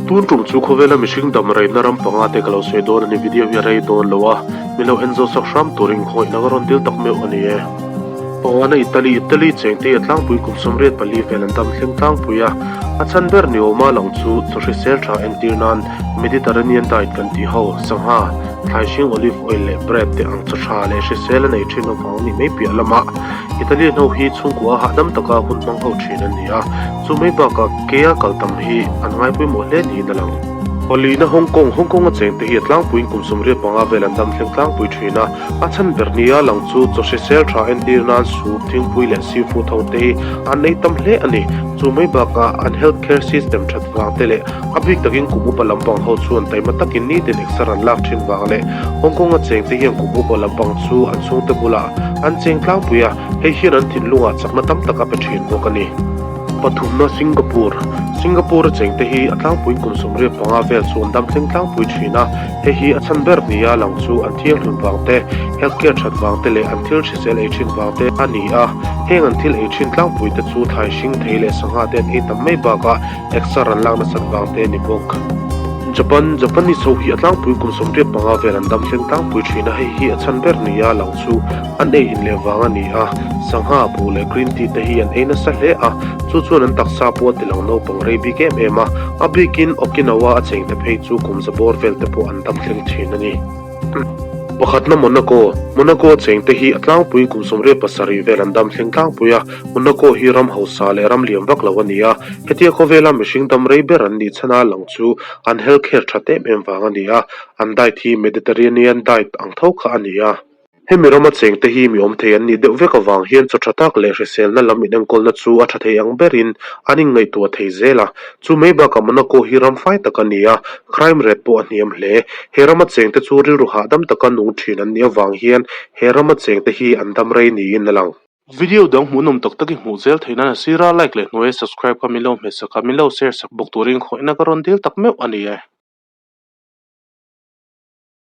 Tun tum chu khawvela mihring dam reina ram panga te ka lo sawi dawn a ni. Video hi a rei dawn lo a, min lo en zo sak hram turin khawihna ka rawn dil tak meuh a ni e. Pangana Italy, Italy cheng te hi a tlangpui kum 84 vel an dam thleng tlangpui a, a chhan ber ni awma lang chu chaw hrisel tha entir nan Mediterranean diet kan tih ho, sangha, thlai hring olive oil leh bread te ang chaw tha leh hrisel a nei thin avang nih mai piah lamah Italian ho hi chhungkua hahdam taka hun hmang ho thin an ni a, chu mai bakah kea kal tam hi an ngai pawimawh hle niin a lang. Palina Hong Kong, Hong Kong a chengte hi a tlangpuiin kum 85 vel an dam thleng tlangpui thin a, a chhan ber nia lang chu chaw hrisel tha entir nan soup, thingpui leh seafood ho te hi an ei tam hle a ni. Chu mai bakah an health care system that vang te leh a bik takin kum upa lampang ho chuan taima takin nitin exer an lak thin vang leh Hong Kong a chengte hian kum upa lampang chu an chhungte bulah an cheng tlangpui a, hei hian an thinlungah chakna tam tak a pe thin bawk a ni. Pathumna Singapore, Singapore a chengte hi a tlangpuiin kum 85 vel chu an dam thleng tlangpui thin a, hei hi a chhan ber nia lang chu an thianghlim vang te, health care that vang te leh an thil hrisel ei thin vang te a ni a, heng an thil ei thin tlangpui te chu thlai hring thei leh sangha te an ei tam mai bakah exer an lak nasat vang te a ni bawk. Japan, Japanese ho hi a tlangpuiin kum 85 vel an dam thleng tlangpui thin a, hei hi a chhan ber nia lang chu An ei in leh vang a ni a, sangha, buh leh green tea te hi an ei nasa hle a, chu chuan an taksa pawh a ti lang naupang rei bik em em a, a bikin Okinawa a cheng te phei chu kum za bawr vel te pawh an dam thleng thin a ni. Pakhatna Monaco, Monaco a cheng te hi a tlangpuiin kum 87 vel an dam thleng tlangpui a, Monaco hi ram hausa leh ram lian vak lo a ni a, hetia khawvela mihring dam rei ber an nih chhan a lang chu an health care that em em vang a ni a, an diet hi Mediterranean diet ang tho kha a ni a. Hemi rama chengte hi mi awm thei an nih deuh vek avang hian chaw tha tak leh hriselna lam inenkawlna chu a tha thei ang berin an inngaihtuah thei zel a. Chu mai bakah Monaco hi ram fai tak a ni a, crime rate pawh a hniam hle. He rama chengte chu rilru hahdam taka nung thin an nih avang hian he rama chengte hi an dam rei niin a lang. Video dang hmuhnawm tak tak i hmuh zel theih nan a sira like leh hnuaia subscribe kha min lo hmet sak a, min lo share sak bawk turin khawihna ka rawn dil tak meuh a ni e.